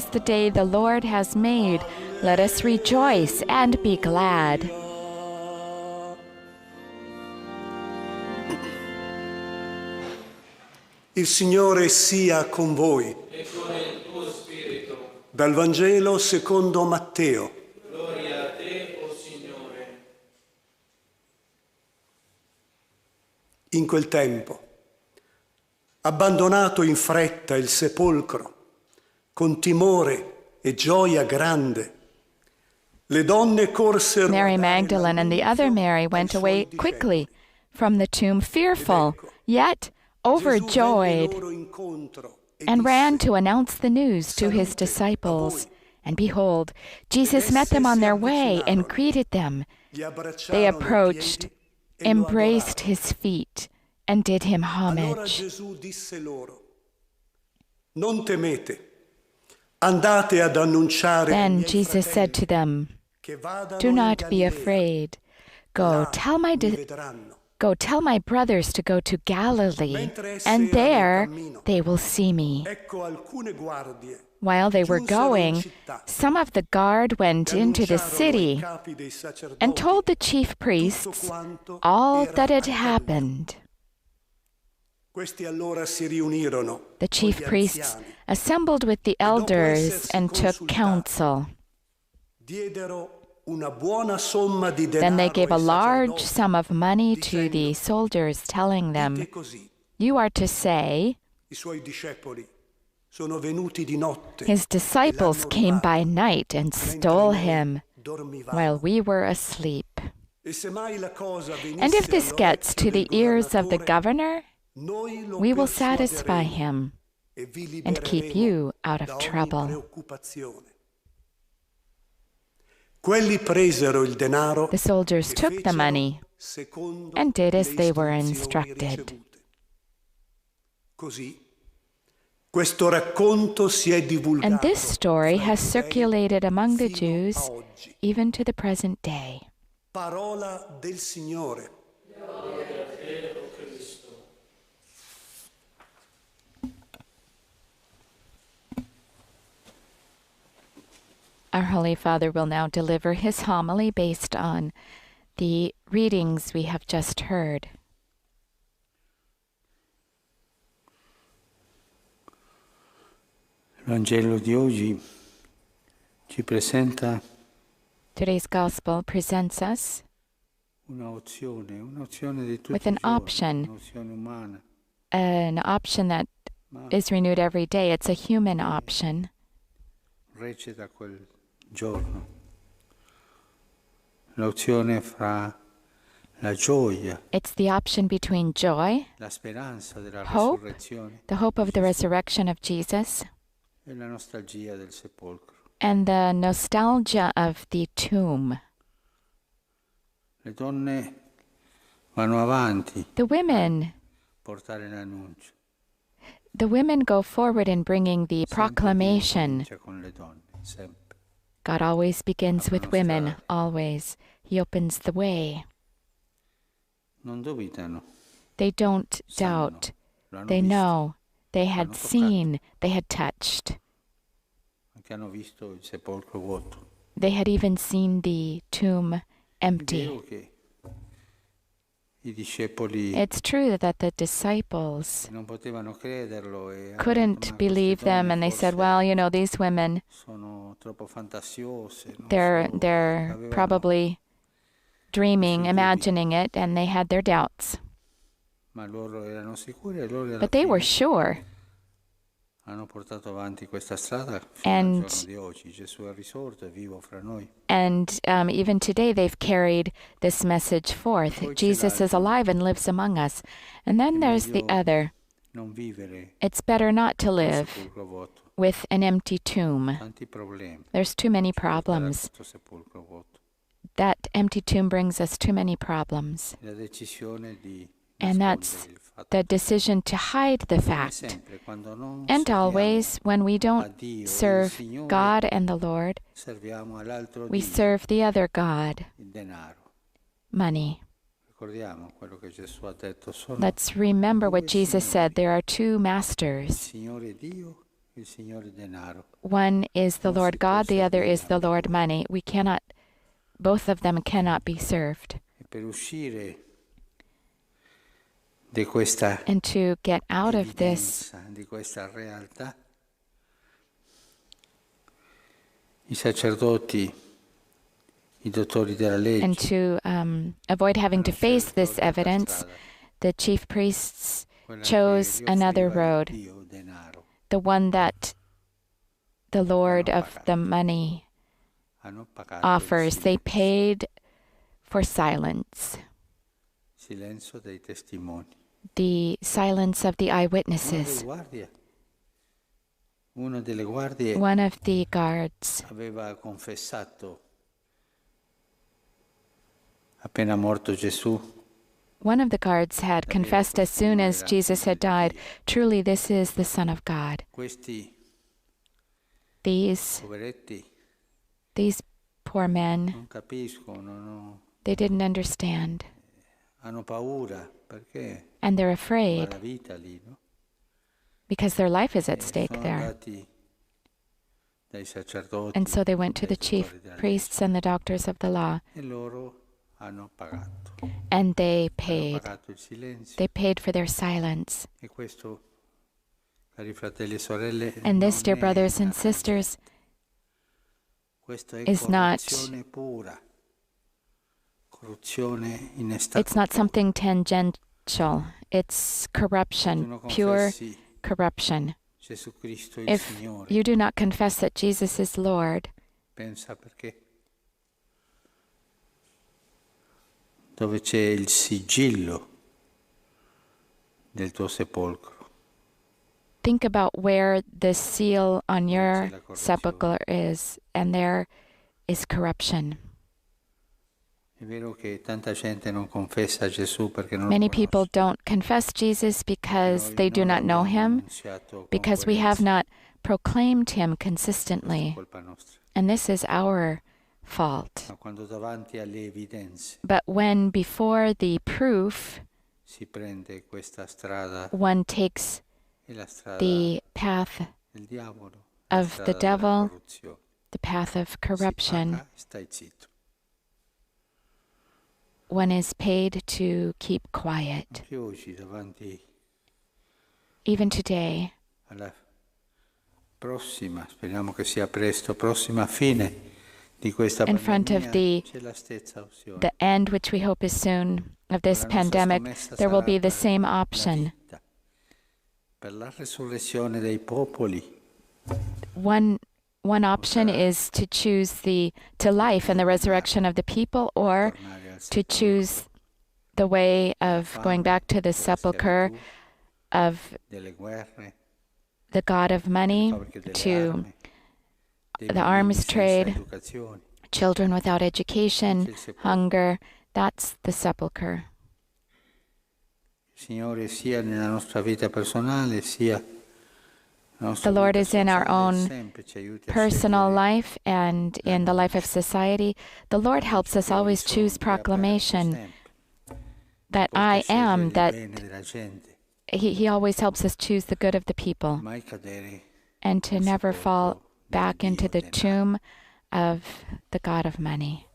The day the Lord has made. Let us rejoice and be glad. Il Signore sia con voi. E con il tuo spirito. Dal Vangelo secondo Matteo. Gloria a te, o Signore. In quel tempo, abbandonato in fretta il sepolcro, con timore e gioia grande, le donne corsero Mary a dare Magdalene and the l'annunzio other Mary ai went suoi away discepoli. quickly from the tomb, fearful, Ed ecco, yet Gesù venne overjoyed, loro incontro e and ran disse, to announce the news to his Salute a disciples. voi. And behold, Jesus Ed met them esse on si their way and avvicinarono, greeted them. gli They abbracciarono i approached, piedi e lo embraced adorarono. his feet, and did him Allora homage. Gesù disse loro, non temete, andate ad annunciare ai Then miei Jesus said to fratelli them, che vadano Do in not be Galilea, afraid. Go là tell my mi di- vedranno. go tell my brothers to go to Galilee, Mentre essi and erano in there cammino, they will see me. ecco alcune guardie While they were giunsero in going, città some of the guard e went into the annunciarono ai city capi dei and sacerdoti told the chief tutto priests quanto all era that had accaduto. happened. Questi allora si riunirono The con chief gli priests anziani assembled with the e dopo elders essersi and took consultati counsel. diedero una buona somma di Then they denaro gave a ai large sacerdoti, sum of money to the dicendo, soldiers, telling them, dite così, You are to say, i suoi discepoli sono venuti di notte His e disciples l'hanno came by rubato night and mentre stole noi him while dormivamo. we were asleep. E se mai la cosa And if venisse this gets to all'orecchio del the ears of the governatore, governor, noi lo we will satisfy persuaderemo him e vi and keep libereremo you out da of ogni trouble. preoccupazione. Quelli presero il denaro The soldiers e took the fecero money secondo and did as le they were istruzioni instructed. ricevute. Così questo racconto si è And this divulgato story fra i has giudei circulated among the fino a Jews oggi. even to the present day. Parola del Signore. Gloria a te, o Cristo. Our Holy Father will now deliver his homily based on the readings we have just heard. Il Vangelo di oggi ci presenta Today's Gospel presents us un'opzione, un'opzione di with tutti an i giorni, option, un'opzione umana, an option that ma is renewed every day. It's a human option. recita quel giorno. L'opzione fra la gioia, It's the option between joy, la speranza della hope, risurrezione the hope of the resurrection of Jesus, e la nostalgia del sepolcro. and the nostalgia of the tomb. Le donne vanno avanti The women, a portare l'annuncio. the women go forward in bringing the Sempre Dio proclamation. comincia con le donne, sempre. God always begins with Aprono women, strade. always. He opens the way. Non dubitano, They don't sanno, doubt. lo hanno They visto, know. They had hanno toccato, seen. They had touched. anche hanno visto il sepolcro vuoto. They had even seen the tomb È empty. vero che i discepoli It's true that the disciples non potevano crederlo e hanno detto, couldn't ma queste believe them donne and they said, forse well, you know, these women, sono troppo fantasiose, non they're so, they're avevano probably i dreaming, suoi dubbi, imagining it, and they had their doubts. ma loro erano sicuri e loro alla But they were fine sure. hanno portato avanti questa strada fino al And giorno di oggi. Gesù è risorto, è vivo fra noi. and even today they've carried this message forth. Poi c'è Jesus is l'altro, alive and lives among us. And è then there's the meglio other. non vivere It's better not to col live sepolcro vuoto. with an empty tomb. Tanti problemi There's too many ci porterà problems. questo sepolcro vuoto. That empty tomb brings us too many problems. La decisione di And that's nascondere il fatto. the decision to hide the Come fact. sempre, quando non And serviamo always, when we a don't Dio e il serve Signore, God and the Lord, serviamo all'altro we Dio, serve the other God, il denaro. money. Ricordiamo quello che Gesù ha detto, sono Let's remember what due Jesus said signori, there are two il masters, Signore Dio il Signore denaro. One is the Non si Lord può God, the other servire is the Lord money. We cannot, both of them cannot be served. E per uscire di questa And to get out of this, evidenza, di questa realtà, i sacerdoti, i dottori della legge, and to avoid having to hanno face scelto this l'altra evidence, strada, the chief priests quella che chose gli another offriva il road, Dio denaro. the one that the Lord Hanno of the pagato. money Hanno pagato il offers. They silenzio, paid for silence, silenzio dei testimoni. the silence of the Una eyewitnesses. delle guardie, una delle guardie One of the guards aveva confessato appena morto Gesù One of the guards had davvero confessed as questo soon as era Jesus figlio had di died, Dio. "Truly, this is the Son of God." Questi These, poveretti these poor men, non capiscono, no? they didn't understand, Hanno paura perché and they're va afraid la vita lì, no? because their life is at E stake sono there. andati dai And sacerdoti, so they went to dai the chief dottori della legge priests and the doctors of the law, e loro hanno pagato. and they Hanno paid. pagato il silenzio They paid for their silence. e questo, cari fratelli e sorelle, And this, non dear è brothers una and sisters, Questa è is not corruzione pura, corruzione in it's stato not puro. something tangential. It's Tu corruption, non pure confessi corruption. Gesù Cristo il If Signore, you do not confess that Jesus is Lord, pensa perché dove c'è il sigillo del tuo sepolcro, think about where the seal on dove c'è your la corruzione. sepulchre is, and there is corruption. È vero che tanta gente non confessa Gesù perché non lo Many people conosce, don't confess Jesus because noi they do non not know l'abbiamo him, annunziato con because we have coerenza. not proclaimed him Questa è consistently. colpa nostra. And this is our fault. Ma quando davanti alle evidenze But when before the proof, si prende questa strada, one takes è la strada the path del diavolo, la of the strada della devil, corruzione. the path of Si corruption, paga e stai zitto. one is paid to keep quiet. Anche oggi davanti Even today, alla prossima, speriamo che sia presto, prossima fine di questa in front of pandemia, the c'è la stessa opzione. the end, which we hope is soon, of this La nostra pandemic, scommessa there will sarà be the per same la option. vita, per la resurrezione dei popoli, One option sarà is to choose the to life and the denaro, resurrection of the people, or tornare al to sepolcro choose the way della of going fame, back to the della sepulchre schiavitù, of delle guerre, the god of delle money, fabbriche delle to armi, dei the bambini arms senza trade, educazione. children without C'è education, il sepolcro. hunger. That's the sepulchre. Il Signore sia nella nostra vita personale, sia nella The nostra Lord vita is in our sociale, own sempre ci aiuti a personal scegliere life and in the life of l'annuncio, society. The Lord helps l'annuncio us che always choose orizzonte è aperto proclamation sempre, that porta a I scegliere am, il that bene della gente, He always helps us choose the good of the people mai cadere and to nel never fall sepolcro del back into Dio the denaro. tomb of the God of money.